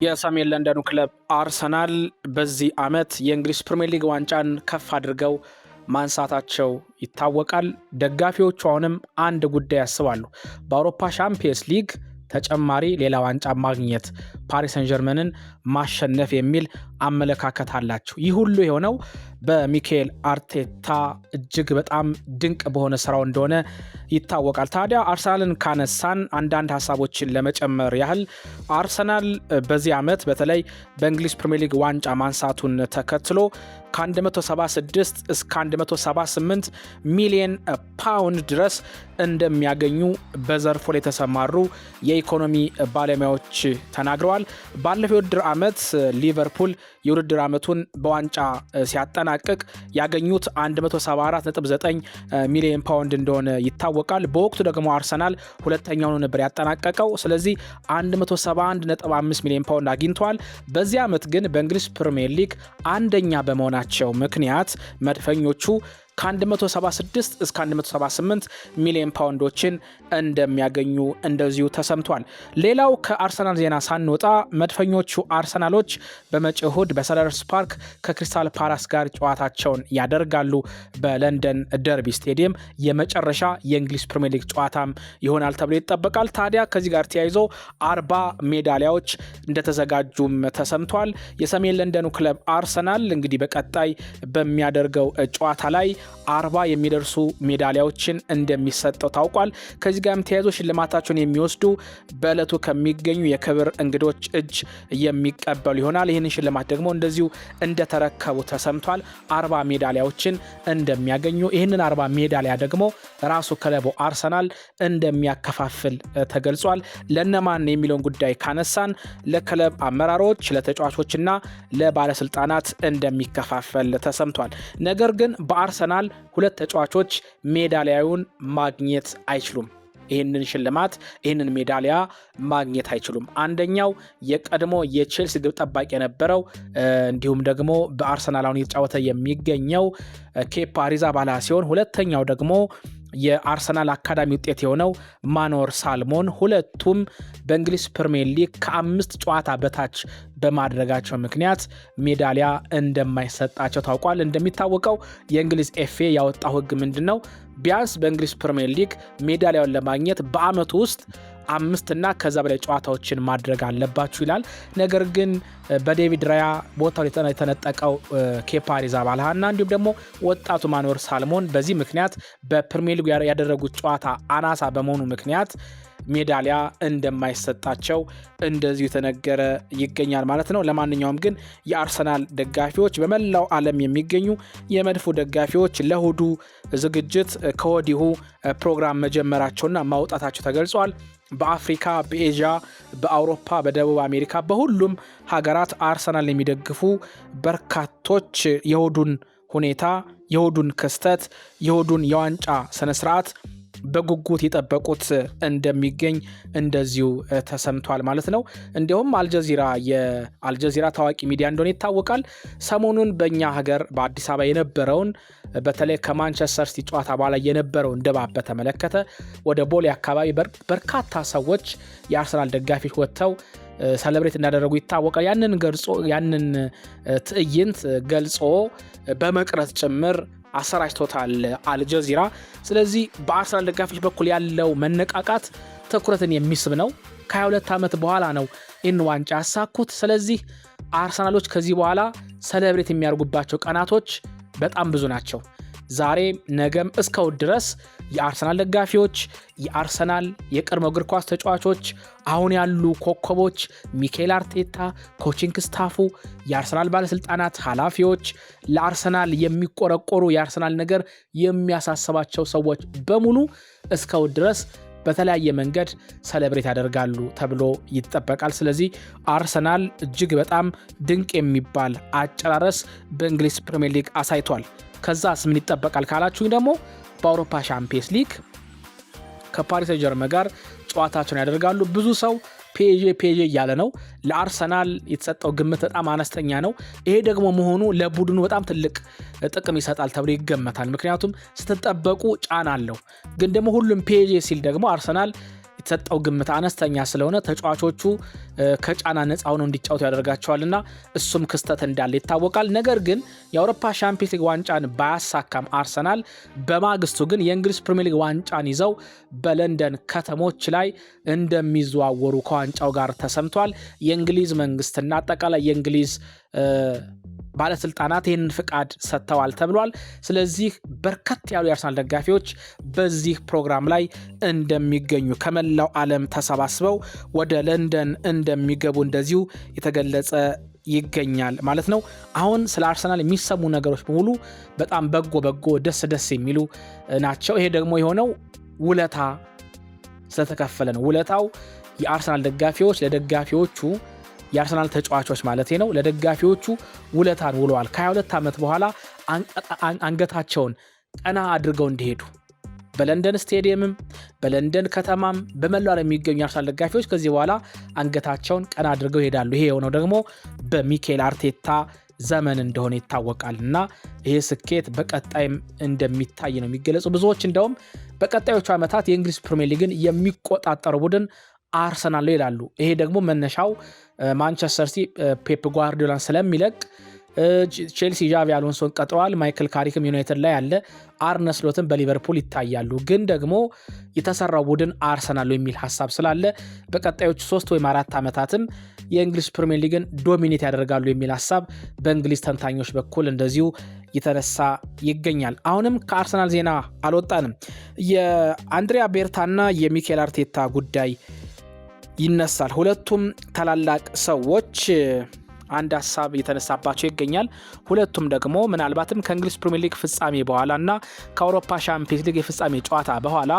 የሰሜን ለንደኑ ክለብ አርሰናል በዚህ ዓመት የእንግሊዝ ፕሪምየር ሊግ ዋንጫን ከፍ አድርገው ማንሳታቸው ይታወቃል። ደጋፊዎቹ አሁንም አንድ ጉዳይ ያስባሉ። በአውሮፓ ሻምፒየንስ ሊግ ተጨማሪ ሌላ ዋንጫ ማግኘት፣ ፓሪስ ሰን ጀርመንን ማሸነፍ የሚል አመለካከት አላቸው። ይህ ሁሉ የሆነው በሚካኤል አርቴታ እጅግ በጣም ድንቅ በሆነ ስራው እንደሆነ ይታወቃል። ታዲያ አርሰናልን ካነሳን አንዳንድ ሀሳቦችን ለመጨመር ያህል፣ አርሰናል በዚህ ዓመት በተለይ በእንግሊዝ ፕሪምየር ሊግ ዋንጫ ማንሳቱን ተከትሎ ከ176 እስከ 178 ሚሊየን ፓውንድ ድረስ እንደሚያገኙ በዘርፉ ላይ የተሰማሩ የኢኮኖሚ ባለሙያዎች ተናግረዋል። ባለፈው የውድድር ዓመት ሊቨርፑል የውድድር ዓመቱን በዋንጫ ሲያጠናቅቅ ያገኙት 174.9 ሚሊዮን ፓውንድ እንደሆነ ይታወቃል። በወቅቱ ደግሞ አርሰናል ሁለተኛውን ነበር ያጠናቀቀው። ስለዚህ 171.5 ሚሊዮን ፓውንድ አግኝተዋል። በዚህ ዓመት ግን በእንግሊዝ ፕሪምየር ሊግ አንደኛ በመሆናቸው ምክንያት መድፈኞቹ ከ176 እስከ 178 ሚሊዮን ፓውንዶችን እንደሚያገኙ እንደዚሁ ተሰምቷል። ሌላው ከአርሰናል ዜና ሳንወጣ መድፈኞቹ አርሰናሎች በመጪው እሁድ በሰልኸርስት ፓርክ ከክሪስታል ፓላስ ጋር ጨዋታቸውን ያደርጋሉ። በለንደን ደርቢ ስቴዲየም የመጨረሻ የእንግሊዝ ፕሪምየር ሊግ ጨዋታም ይሆናል ተብሎ ይጠበቃል። ታዲያ ከዚህ ጋር ተያይዞ 40 ሜዳሊያዎች እንደተዘጋጁም ተሰምቷል። የሰሜን ለንደኑ ክለብ አርሰናል እንግዲህ በቀጣይ በሚያደርገው ጨዋታ ላይ 40 የሚደርሱ ሜዳሊያዎችን እንደሚሰጠው ታውቋል። ከዚህ ጋርም ተያይዞ ሽልማታቸውን የሚወስዱ በዕለቱ ከሚገኙ የክብር እንግዶች እጅ የሚቀበሉ ይሆናል። ይህንን ሽልማት ደግሞ እንደዚሁ እንደተረከቡ ተሰምቷል። 40 ሜዳሊያዎችን እንደሚያገኙ፣ ይህንን 40 ሜዳሊያ ደግሞ ራሱ ክለቡ አርሰናል እንደሚያከፋፍል ተገልጿል። ለነማን የሚለውን ጉዳይ ካነሳን ለክለብ አመራሮች፣ ለተጫዋቾችና ለባለስልጣናት እንደሚከፋፈል ተሰምቷል። ነገር ግን በአርሰናል ሁለት ተጫዋቾች ሜዳሊያውን ማግኘት አይችሉም። ይህንን ሽልማት፣ ይህንን ሜዳሊያ ማግኘት አይችሉም። አንደኛው የቀድሞ የቼልሲ ግብ ጠባቂ የነበረው እንዲሁም ደግሞ በአርሰናል አሁን እየተጫወተ የሚገኘው ኬፓ አሪዛባላጋ ሲሆን ሁለተኛው ደግሞ የአርሰናል አካዳሚ ውጤት የሆነው ማኖር ሳልሞን፣ ሁለቱም በእንግሊዝ ፕሪምየር ሊግ ከአምስት ጨዋታ በታች በማድረጋቸው ምክንያት ሜዳሊያ እንደማይሰጣቸው ታውቋል። እንደሚታወቀው የእንግሊዝ ኤፍኤ ያወጣው ሕግ ምንድን ነው? ቢያንስ በእንግሊዝ ፕሪምየር ሊግ ሜዳሊያውን ለማግኘት በአመቱ ውስጥ አምስትና ከዛ በላይ ጨዋታዎችን ማድረግ አለባችሁ ይላል። ነገር ግን በዴቪድ ራያ ቦታው የተነጠቀው ኬፓ አሪዛባላጋና እንዲሁም ደግሞ ወጣቱ ማኖር ሳልሞን በዚህ ምክንያት በፕሪሚየር ሊጉ ያደረጉት ጨዋታ አናሳ በመሆኑ ምክንያት ሜዳሊያ እንደማይሰጣቸው እንደዚሁ የተነገረ ይገኛል ማለት ነው። ለማንኛውም ግን የአርሰናል ደጋፊዎች፣ በመላው ዓለም የሚገኙ የመድፉ ደጋፊዎች ለእሁዱ ዝግጅት ከወዲሁ ፕሮግራም መጀመራቸውና ማውጣታቸው ተገልጿል። በአፍሪካ፣ በኤዥያ፣ በአውሮፓ፣ በደቡብ አሜሪካ፣ በሁሉም ሀገራት አርሰናል የሚደግፉ በርካቶች የእሁዱን ሁኔታ፣ የእሁዱን ክስተት፣ የእሁዱን የዋንጫ ስነስርዓት በጉጉት የጠበቁት እንደሚገኝ እንደዚሁ ተሰምቷል ማለት ነው። እንዲሁም አልጀዚራ፣ የአልጀዚራ ታዋቂ ሚዲያ እንደሆነ ይታወቃል። ሰሞኑን በእኛ ሀገር በአዲስ አበባ የነበረውን፣ በተለይ ከማንቸስተር ሲቲ ጨዋታ በኋላ የነበረውን ድባብ በተመለከተ ወደ ቦሌ አካባቢ በርካታ ሰዎች፣ የአርሰናል ደጋፊዎች ወጥተው celebrate እንዳደረጉ ይታወቃል። ያንን ገልጾ፣ ያንን ትዕይንት ገልጾ በመቅረጽ ጭምር አሰራጭቶታል አልጀዚራ። ስለዚህ በአርሰናል ደጋፊዎች በኩል ያለው መነቃቃት ትኩረትን የሚስብ ነው። ከ22 ዓመት በኋላ ነው ይህን ዋንጫ ያሳኩት። ስለዚህ አርሰናሎች ከዚህ በኋላ celebrate የሚያደርጉባቸው ቀናቶች በጣም ብዙ ናቸው። ዛሬ ነገም እስከ እሁድ ድረስ የአርሰናል ደጋፊዎች፣ የአርሰናል የቀድሞ እግር ኳስ ተጫዋቾች፣ አሁን ያሉ ኮከቦች፣ ሚኬል አርቴታ፣ coaching staff ኡ፣ የአርሰናል ባለስልጣናት፣ ኃላፊዎች፣ ለአርሰናል የሚቆረቆሩ፣ የአርሰናል ነገር የሚያሳስባቸው ሰዎች በሙሉ እስከ እሁድ ድረስ በተለያየ መንገድ celebrate ያደርጋሉ ተብሎ ይጠበቃል። ስለዚህ አርሰናል እጅግ በጣም ድንቅ የሚባል አጨራረስ በእንግሊዝ ፕሪምየር ሊግ አሳይቷል። ከዛስ ምን ይጠበቃል ካላችሁኝ ደግሞ በአውሮፓ ሻምፒየንስ ሊግ ከፓሪስ ጀርመን ጋር ጨዋታቸውን ያደርጋሉ። ብዙ ሰው ፒኤስጂ ፒኤስጂ እያለ ነው። ለአርሰናል የተሰጠው ግምት በጣም አነስተኛ ነው። ይሄ ደግሞ መሆኑ ለቡድኑ በጣም ትልቅ ጥቅም ይሰጣል ተብሎ ይገመታል። ምክንያቱም ስትጠበቁ ጫና አለው። ግን ደግሞ ሁሉም ፒኤስጂ ሲል ደግሞ አርሰናል የተሰጠው ግምት አነስተኛ ስለሆነ ተጫዋቾቹ ከጫና ነፃ ሆነው እንዲጫወቱ ያደርጋቸዋልና እሱም ክስተት እንዳለ ይታወቃል። ነገር ግን የአውሮፓ ሻምፒዮንስ ሊግ ዋንጫን ባያሳካም አርሰናል በማግስቱ ግን የእንግሊዝ ፕሪሚየር ሊግ ዋንጫን ይዘው በለንደን ከተሞች ላይ እንደሚዘዋወሩ ከዋንጫው ጋር ተሰምቷል። የእንግሊዝ መንግስትና አጠቃላይ የእንግሊዝ ባለስልጣናት ይህንን ፍቃድ ሰጥተዋል ተብሏል። ስለዚህ በርከት ያሉ የአርሰናል ደጋፊዎች በዚህ ፕሮግራም ላይ እንደሚገኙ፣ ከመላው ዓለም ተሰባስበው ወደ ለንደን እንደሚገቡ እንደዚሁ የተገለጸ ይገኛል ማለት ነው። አሁን ስለ አርሰናል የሚሰሙ ነገሮች በሙሉ በጣም በጎ በጎ፣ ደስ ደስ የሚሉ ናቸው። ይሄ ደግሞ የሆነው ውለታ ስለተከፈለ ነው። ውለታው የአርሰናል ደጋፊዎች ለደጋፊዎቹ፣ የአርሰናል ተጫዋቾች ማለት ነው፣ ለደጋፊዎቹ ውለታን ውለዋል። ከ22 ዓመት በኋላ አንገታቸውን ቀና አድርገው እንዲሄዱ በለንደን ስቴዲየምም በለንደን ከተማም በመላው ዓለም የሚገኙ የአርሰናል ደጋፊዎች ከዚህ በኋላ አንገታቸውን ቀና አድርገው ይሄዳሉ። ይሄ የሆነው ደግሞ በሚኬል አርቴታ ዘመን እንደሆነ ይታወቃል እና ይሄ ስኬት በቀጣይም እንደሚታይ ነው የሚገለጹ። ብዙዎች እንደውም በቀጣዮቹ ዓመታት የእንግሊዝ ፕሪሚየር ሊግን የሚቆጣጠረው ቡድን አርሰናል ነው ይላሉ። ይሄ ደግሞ መነሻው ማንቸስተር ሲቲ ፔፕ ጓርዲዮላን ስለሚለቅ፣ ቼልሲ ዣቪ አሎንሶን ቀጥረዋል። ማይክል ካሪክም ዩናይትድ ላይ አለ። አርነ ስሎትም በሊቨርፑል ይታያሉ። ግን ደግሞ የተሰራው ቡድን አርሰናል የሚል ሀሳብ ስላለ በቀጣዮቹ 3 ወይም 4 ዓመታትም የእንግሊዝ ፕሪሚየር ሊግን dominate ያደርጋሉ የሚል ሀሳብ በእንግሊዝ ተንታኞች በኩል እንደዚሁ የተነሳ ይገኛል። አሁንም ከአርሰናል ዜና አልወጣንም። የአንድሪያ ቤርታና የሚኬል አርቴታ ጉዳይ ይነሳል። ሁለቱም ታላላቅ ሰዎች አንድ ሀሳብ የተነሳባቸው ይገኛል። ሁለቱም ደግሞ ምናልባትም ከእንግሊዝ ፕሪሚየር ሊግ ፍጻሜ በኋላ እና ከአውሮፓ ሻምፒዮንስ ሊግ የፍጻሜ ጨዋታ በኋላ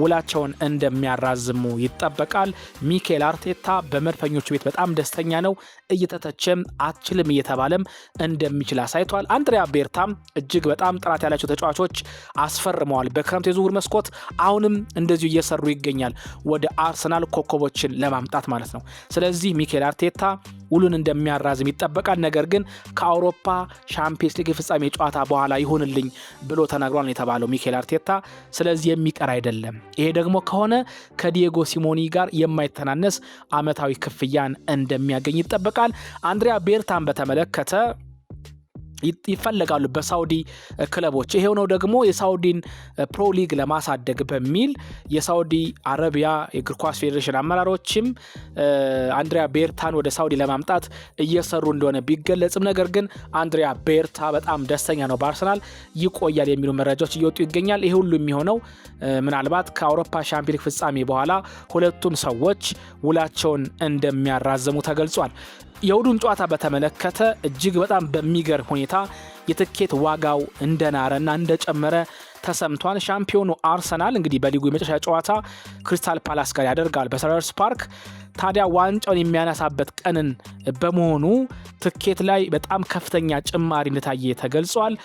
ውላቸውን እንደሚያራዝሙ ይጠበቃል። ሚኬል አርቴታ በመድፈኞቹ ቤት በጣም ደስተኛ ነው። እየተተቸም አትችልም እየተባለም እንደሚችል አሳይቷል። አንድሪያ ቤርታም እጅግ በጣም ጥራት ያላቸው ተጫዋቾች አስፈርመዋል። በክረምት የዝውውር መስኮት አሁንም እንደዚሁ እየሰሩ ይገኛል፣ ወደ አርሰናል ኮከቦችን ለማምጣት ማለት ነው። ስለዚህ ሚኬል አርቴታ ውሉን እንደሚያራዝም ይጠበቃል። ነገር ግን ከአውሮፓ ሻምፒየንስ ሊግ የፍጻሜ ጨዋታ በኋላ ይሁንልኝ ብሎ ተናግሯል የተባለው ሚኬል አርቴታ። ስለዚህ የሚቀር አይደለም። ይሄ ደግሞ ከሆነ ከዲየጎ ሲሞኒ ጋር የማይተናነስ አመታዊ ክፍያን እንደሚያገኝ ይጠበቃል። አንድሪያ ቤርታን በተመለከተ ይፈለጋሉ በሳውዲ ክለቦች። ይሄው ነው ደግሞ የሳውዲን ፕሮ ሊግ ለማሳደግ በሚል የሳውዲ አረቢያ የእግር ኳስ ፌዴሬሽን አመራሮችም አንድሪያ ቤርታን ወደ ሳውዲ ለማምጣት እየሰሩ እንደሆነ ቢገለጽም ነገር ግን አንድሪያ ቤርታ በጣም ደስተኛ ነው፣ በአርሰናል ይቆያል የሚሉ መረጃዎች እየወጡ ይገኛል። ይሄ ሁሉ የሚሆነው ምናልባት ከአውሮፓ ሻምፒዮን ሊግ ፍጻሜ በኋላ ሁለቱም ሰዎች ውላቸውን እንደሚያራዝሙ ተገልጿል። የእሁዱን ጨዋታ በተመለከተ እጅግ በጣም በሚገርም ሁኔታ የትኬት ዋጋው እንደናረና እንደጨመረ ተሰምቷል። ሻምፒዮኑ አርሰናል እንግዲህ በሊጉ የመጨረሻ ጨዋታ ክሪስታል ፓላስ ጋር ያደርጋል በሰልኸርስት ፓርክ። ታዲያ ዋንጫውን የሚያነሳበት ቀንን በመሆኑ ትኬት ላይ በጣም ከፍተኛ ጭማሪ እንደታየ ተገልጿል።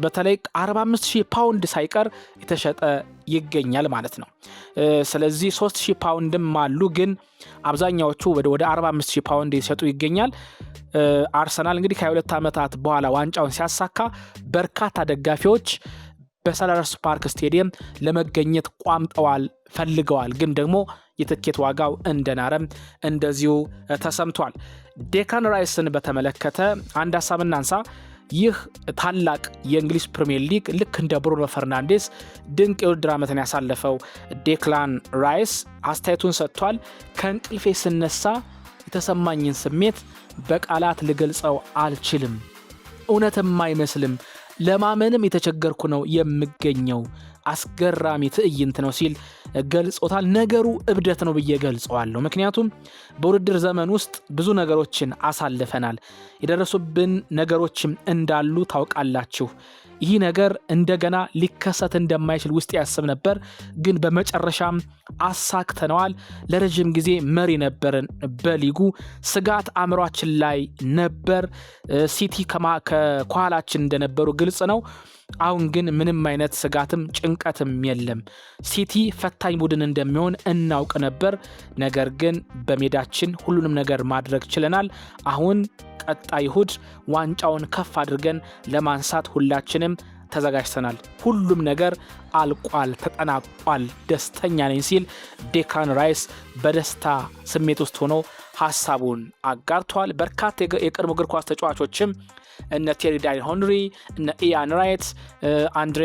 በተለይ 45,000 ፓውንድ ሳይቀር የተሸጠ ይገኛል ማለት ነው። ስለዚህ 3000 ፓውንድም አሉ፣ ግን አብዛኛዎቹ ወደ 45,000 ፓውንድ የተሸጡ ይገኛል። አርሰናል እንግዲህ ከ22 ዓመታት በኋላ ዋንጫውን ሲያሳካ በርካታ ደጋፊዎች በሰልኸርስት ፓርክ ስቴዲየም ለመገኘት ቋምጠዋል፣ ፈልገዋል። ግን ደግሞ የትኬት ዋጋው እንደናረም እንደዚሁ ተሰምቷል። ዴክላን ራይስን በተመለከተ አንድ ሀሳብ እናንሳ። ይህ ታላቅ የእንግሊዝ ፕሪምየር ሊግ ልክ እንደ ብሩኖ ፈርናንዴስ ድንቅ የውድድር ዓመትን ያሳለፈው ዴክላን ራይስ አስተያየቱን ሰጥቷል። ከእንቅልፌ ስነሳ የተሰማኝን ስሜት በቃላት ልገልጸው አልችልም። እውነትም አይመስልም። ለማመንም የተቸገርኩ ነው የምገኘው። አስገራሚ ትዕይንት ነው ሲል ገልጾታል። ነገሩ እብደት ነው ብዬ ገልጸዋለሁ። ምክንያቱም በውድድር ዘመን ውስጥ ብዙ ነገሮችን አሳልፈናል። የደረሱብን ነገሮችም እንዳሉ ታውቃላችሁ። ይህ ነገር እንደገና ሊከሰት እንደማይችል ውስጥ ያስብ ነበር፣ ግን በመጨረሻም አሳክተነዋል። ለረዥም ጊዜ መሪ ነበርን በሊጉ። ስጋት አእምሯችን ላይ ነበር። ሲቲ ከኋላችን እንደነበሩ ግልጽ ነው። አሁን ግን ምንም አይነት ስጋትም ጭንቀትም የለም። ሲቲ ፈታኝ ቡድን እንደሚሆን እናውቅ ነበር። ነገር ግን በሜዳችን ሁሉንም ነገር ማድረግ ችለናል። አሁን ቀጣይ እሁድ ዋንጫውን ከፍ አድርገን ለማንሳት ሁላችንም ተዘጋጅተናል። ሁሉም ነገር አልቋል፣ ተጠናቋል፣ ደስተኛ ነኝ ሲል ዴክላን ራይስ በደስታ ስሜት ውስጥ ሆኖ ሀሳቡን አጋርቷል። በርካታ የቀድሞ እግር ኳስ ተጫዋቾችም እነ ቴሪ ዳን ሄንሪ፣ እነ ኢያን ራይት፣ አንድሬ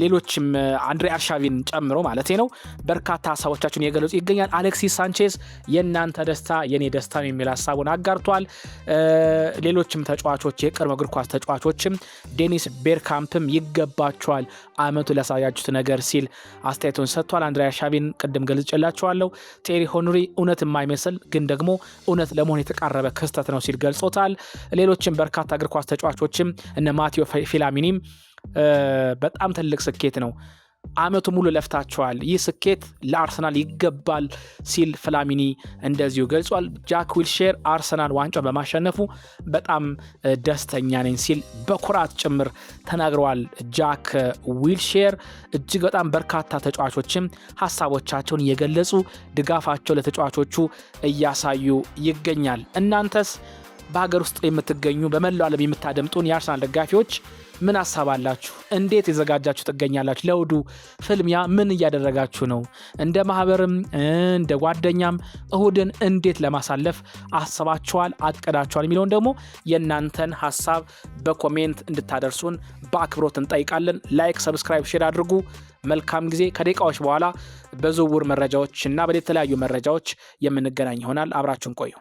ሌሎችም፣ አንድሬ አርሻቪን ጨምሮ ማለት ነው፣ በርካታ ሀሳቦቻቸውን እየገለጹ ይገኛል። አሌክሲስ ሳንቼዝ የእናንተ ደስታ የኔ ደስታ ነው የሚል ሀሳቡን አጋርቷል። ሌሎችም ተጫዋቾች፣ የቀድሞ እግር ኳስ ተጫዋቾችም፣ ዴኒስ ቤርካምፕም ይገባቸዋል አመቱ ላሳያችሁት ነገር ሲል አስተያየቱን ሰጥቷል። አንድሬ አርሻቪን ቅድም ገልጬላችኋለሁ። ቴሪ ሄንሪ እውነት የማይመስል ግን ደግሞ እውነት ለመሆን የተቃረበ ክስተት ነው ሲል ገልጾታል። ሌሎችም በርካታ እግር ኳስ ተጫዋቾችም እነ ማቴዎ ፊላሚኒም በጣም ትልቅ ስኬት ነው፣ አመቱ ሙሉ ለፍታችኋል፣ ይህ ስኬት ለአርሰናል ይገባል ሲል ፍላሚኒ እንደዚሁ ገልጿል። ጃክ ዊልሼር አርሰናል ዋንጫ በማሸነፉ በጣም ደስተኛ ነኝ ሲል በኩራት ጭምር ተናግረዋል። ጃክ ዊልሼር፣ እጅግ በጣም በርካታ ተጫዋቾችም ሀሳቦቻቸውን እየገለጹ ድጋፋቸው ለተጫዋቾቹ እያሳዩ ይገኛል። እናንተስ በሀገር ውስጥ የምትገኙ፣ በመላው ዓለም የምታደምጡን የአርሰናል ደጋፊዎች ምን ሀሳብ አላችሁ? እንዴት እየተዘጋጃችሁ ትገኛላችሁ? ለእሁዱ ፍልሚያ ምን እያደረጋችሁ ነው? እንደ ማህበርም እንደ ጓደኛም እሁድን እንዴት ለማሳለፍ አስባችኋል፣ አቅዳችኋል የሚለውን ደግሞ የእናንተን ሀሳብ በ comment እንድታደርሱን በአክብሮት እንጠይቃለን። Like፣ subscribe፣ share አድርጉ። መልካም ጊዜ። ከደቂቃዎች በኋላ በዝውውር መረጃዎች እና በተለያዩ መረጃዎች የምንገናኝ ይሆናል። አብራችሁን ቆዩ።